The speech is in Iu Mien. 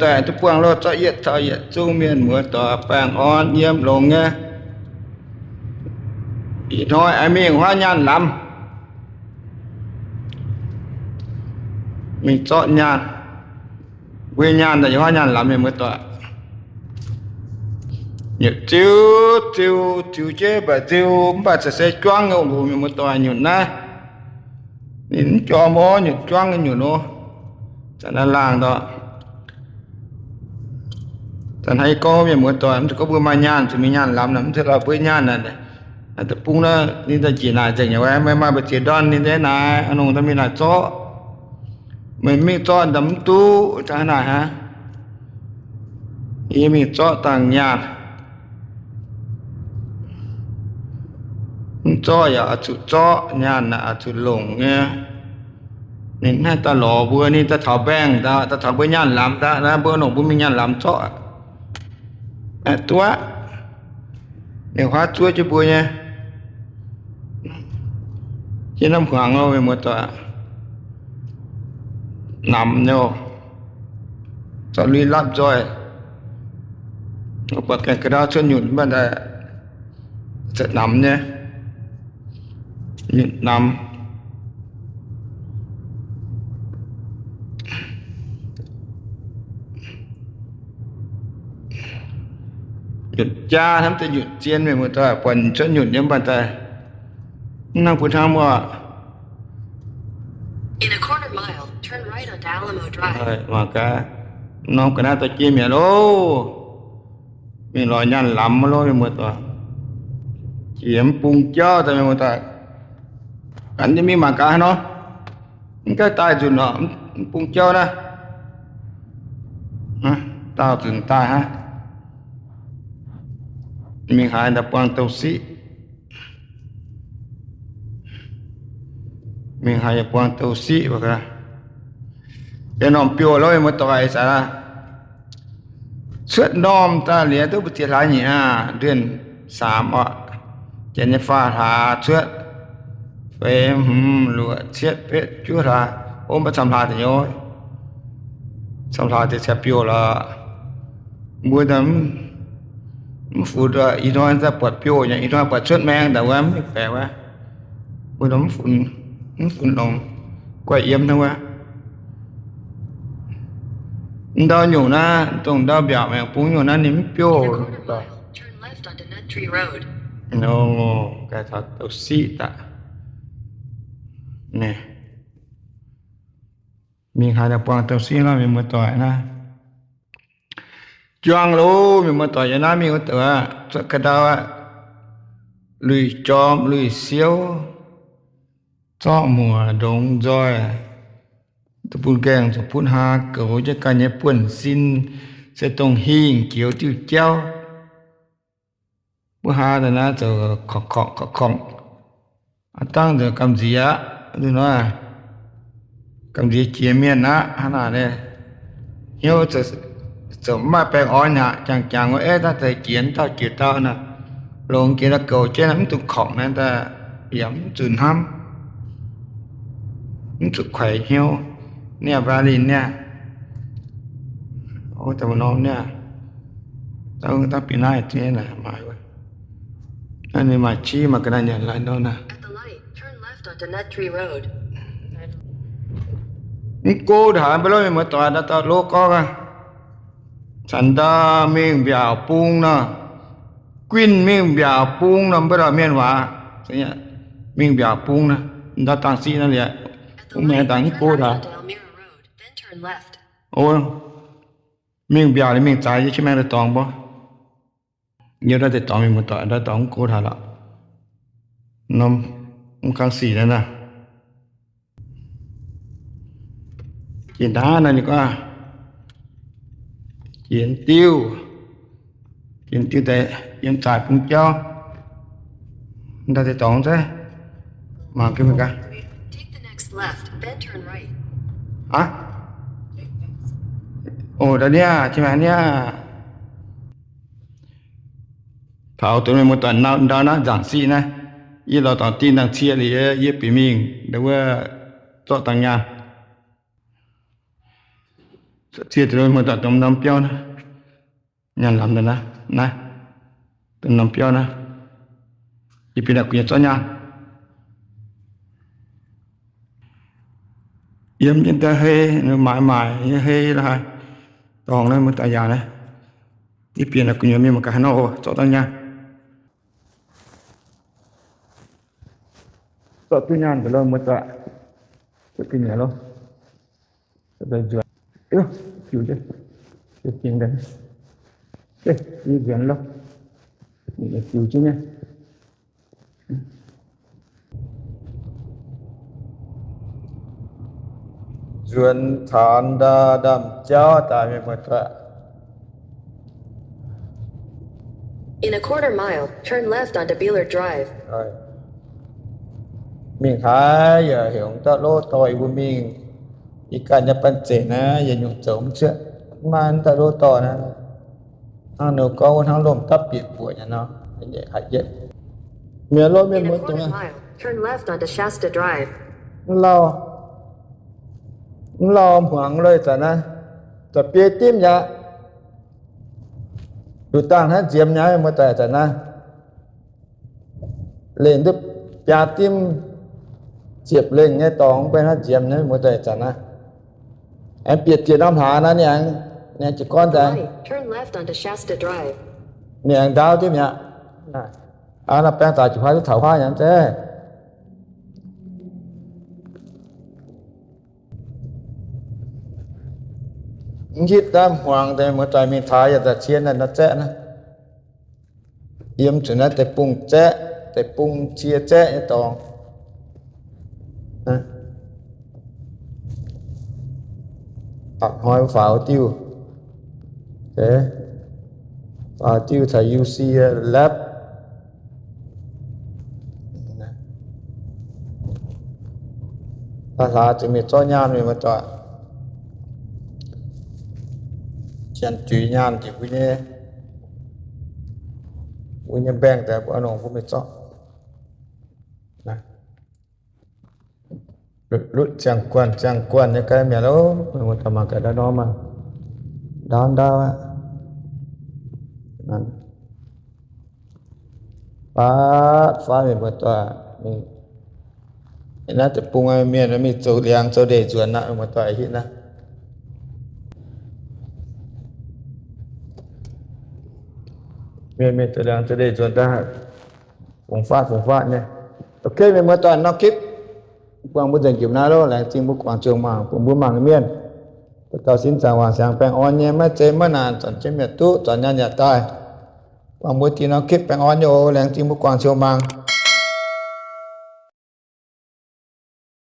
Daaih duqv buangh loh zorqv yietc taux yietc zungv mienh muoz doic baengh orn yiem longx nyei. Ih hnoi aengx mingh huaav nyaanh lamz, mingh zorqv nyaanh. Mbuo nyaanh daaih yiem huaav nyaanh lamz, mienh muoz doic. Nyutc ziu, ziu, ziu jienv mv baac ziu, mv baac se juangv nyei oc, mienh muoz doic, nyutc naaiv. Ninh mv jorm orv, nyutc juangv nyei nyutc nor. Zanc naaiv laangh ndorm, zanc naaiv yie gorngv mienh muoz doic, mv zeiz gorngv mbuo maaih nyaanh zuqc mingh nyaanh lamz naaic, mv zeiz lorz mbuo nyaanh naaic, deic-bung naaiv ninh daaih njiec naaic nzengc nyei, meih maaih mbu'ziex ndorn ninh deix naaic, aa, nongc daaih mingh naaic zorqv. Meih mingh zorqv daaih mv duqv, daaih naaic hnangv. Yie mingh zorqv dangh nyaanh. Mv zorqv yaac oix zuqc zorqv, nyaanh naaic oix zuqc longc nyei. Ninh mv haih daaih lorz mbuo, ninh daaih taux mbaengx daaih, daaih taux mbuo nyaanh lamz daaih, naaiv mbuo longc mbuo mingh nyaanh lamz zorqv. Aeqv, duqv aqv. Ninh huaav zuov jienv mbuo nyei. Jienv norm hmuangx oc, mienh muoz doic. Namx nyei oc. Zorqv lui lapv nzoih. Buatc gaengh ga'ndau cuotv nyutc mv baac daaih zuqc namx nyei. Nyutc namx. Nyutc jaa hnamv deix nyutc zien, mienh muoz doic, buatc cuotv nyutc nyei mv baac daaih mv hnangv bun hnamv oc. In a quarter mile, turn right onto Alamo Drive. Mangc gaax, norm ga'naaiv dorh jienv mi'aqv loh. Mingh lorz nyaanh lamz loh, mienh muoz doic. Jiex mv bung jauv daaih, mienh muoz doic. Gan jienv mingh mangc gaax haaix nor. Mv gaengh daaih nzunc nor, mv bung jauv naaiv. Daauh nzunc daaih hnangv. Mingh haaix daaih buangh Douh Siqv. Mingh haaix yaac buangh Douh Siqv. Yie norm biouv loh, mienh muoz doic, ih zanc cuotv normh daaih liuz duqv mbu'ziex hlaax nyei aqv, เดือนสาม oc. Janx nyei faah hlaax cuotv, feix hmz luoqc cietv betv juov hlaax, ov, mv baac camv hlaax deix nyei, camv hlaax deix caux biouv lorqc. Mbuo mv funx, ih hnoi daaih buatc biouv nyei, ih hnoi buatc cuotv maeng daaih wuov, mv baeqc wuov. Mbuo mv funx, mv funx longx, guaih yiem hnangv wuov. Ndau nyungc naaiv, dongh ndau mbiaauc maengx bung nyungc naaiv ninh mv biouv. Nor, gaax taux Douh Siqv daaih. Mingh haaix daaih buangh Douh Siqv nor, mienh muoz doic naaiv. Juang loh, mienh muoz doic, yiem naaiv mingh wuov douc aqv, cuotv ga'ndau aqv. Luih jorm luih siouv, zorqv muoc ndongx nzoih, duqv bun gaengh zuqc butv haa goux jienv ganh nyei buonv-sin, se dongh hingh jioux diuh jauv. Butv haa daaih naaiv zoux korngc-korngc korngc-korngc, aav dangh zoux gamh nziex aqv, nor, gamh nziex jiex mienh aqv. Hnangv naaic, hnyouv zoux mv maaih baengh orn aqv. Jangx-jangx wuov, eh, daaih jiex dauh jiex dauh naaic, longx jiex daaih goux jienv mv zuqc korngc naaiv daaih, yaac mv zuqc hnamv, mv zuqc kuaix hnyouv. Niaa, mbaa linh niaa, daaih norm niaa, dangh bieqc naaiv maaiz, naaiv ninh maaih qiex maaih ga'naaiv nyanc lai nor naaiv. Mv go haaix mbuo lov mienh muoz doic, dauh dauh lov gorngv aqv. Caux ndau mingh mbiaauc bung nor, guinh mingh mbiaauc bung nor, mbuo lorz mienh waac, mingh mbiaauc bung nor, ndau dangh siqv naaiv liuz, mv maengx dangh mv go haaix. O, mingh mbiaauc liuz mingh zaaix yie qiex maengx deix dorngx mbuo. Yie ndau deix dorngx mienh muoz doic, ndau dorngx mv go haaix lorqc. Norm mv kangv sic naaiv naaiv. Jiex ndaauv naaiv ninh gorngv, jiex diuh, jiex diuh deix yiem zaaix bung jauv. Ndau deix dorngx zaiv, mangc gaax. Aqv, o, ndau niaa, qiex maengx niaa. Taux dongh mienh muoz doic ndau naaiv nzaangc siqv naaiv, yie lorz dorngx dinh dangh cie liuz, yie bieqc mingh ndau wuov zorqv dangh nyaanh. Cie deix muoz-doic, dongh norm biauv naaiv, nyaanh lamz daaih naaiv, naaiv, dongh norm biauv naaiv, yie bieqc naaic gu'nyuoz zorqv nyaanh. Yiem jienv daaih hei, maaiz maaic nyei hei la'haaix dorngx naaiv, muoz-doic yaac naaiv, yie bieqc naaic gu'nyuoz mingh mangc gaax haaix nor oc, zorqv daaih nyaanh. Zorqv duqv nyaanh daaih lo, muoz-doic. Zorqv duqv nyaanh lo. Nzuonx. Jiu, jiu, jiu, nzuonx lo. Jiu jienv nyei. Nzuonx taanx ndaaih ndaamv-jauv daaih, mienh muoz-doic. In a quarter mile, turn left onto Beeler Drive. Mingh haaix yaac heuc daaih lov dorh yie mbuo mingh. Yie ganh nyei banh zeic naaiv yietc nyungc zoux mv cuotv, maiv maaih daaih lov dorh naaiv. Hnangv ninh gorngv wuov hnangv lomh dapv bieqc buoqc nyei nor, haiz yietv. Mienh lov mienh muoz-doic, mv lauh, mv lauh hmuangx lorqc, ih zanc naaiv, zanc biei dimv yaac, nduqc dangh hnangv nziemx nyei, muoz-doic, ih zanc naaiv. Lengh duqv biaa dimv ziepc lengh nyei dorngx, mv baac hnangv nziemx nyei, muoz-doic, ih zanc naaiv. Aengx bieqc diec norm hlaax naaiv ninh aengx, ninh aengx jiez gorn daaih, ninh aengx ndaauv dimv mi'aqv. Aa, naaiv baeng daaih jiu huaav duqv taux huaav nyei zeiv. Mv hitv daaih hmuangx deix, muoz-doic, mingh taux yaac daaih cie naaiv nor zaeqv naaiv. Yiem zuqc naaiv deic-bung zaeqv, deic-bung cie zaeqv nyei dorngx. A'hnoi mbuo faaux diuh, faaux diuh taux U C L A B. Hlaax zuqc mingh zorqv nyaanh mingh, muoz-doic. Janx-juiz nyaanh njiec mbuo nyei, mbuo nyei mbaengx daaih mbuo oix longc mbuo mingh zorqv. Lutv ziangh guanh ziangh guanh nyei ga'naaiv mi'aqv loh, mienh muoz-doic, mangc gaax ndau norm maah, ndaauv ndaauv aqv. Faatv faatv, mienh muoz-doic. Naaiv deic-bung mienh mingh zoux liangx zoux ndeic nzuonx aqv, mienh muoz-doic, hitv naaiv. Mienh mingh zoux liangx zoux ndeic nzuonx daaih, fungx faatv fungx faatv nyei. Ok, mienh muoz-doic, norm clip buangh mbuo nzengc njiec naaiv loh. Laengz zingh mbuo guangc ziouc mangc, bun mbuo mangc mienh. Daux gaux sin zaangc wangc siangx baengh orn nyei, maiv zeiz maiv naanc, zanc jienv mi'aqv duqv, zanc nyaanh yaac daaih. Buangh mbuo deix norm clip baengh orn nyei oc. Laengz zingh mbuo guangc ziouc mangc.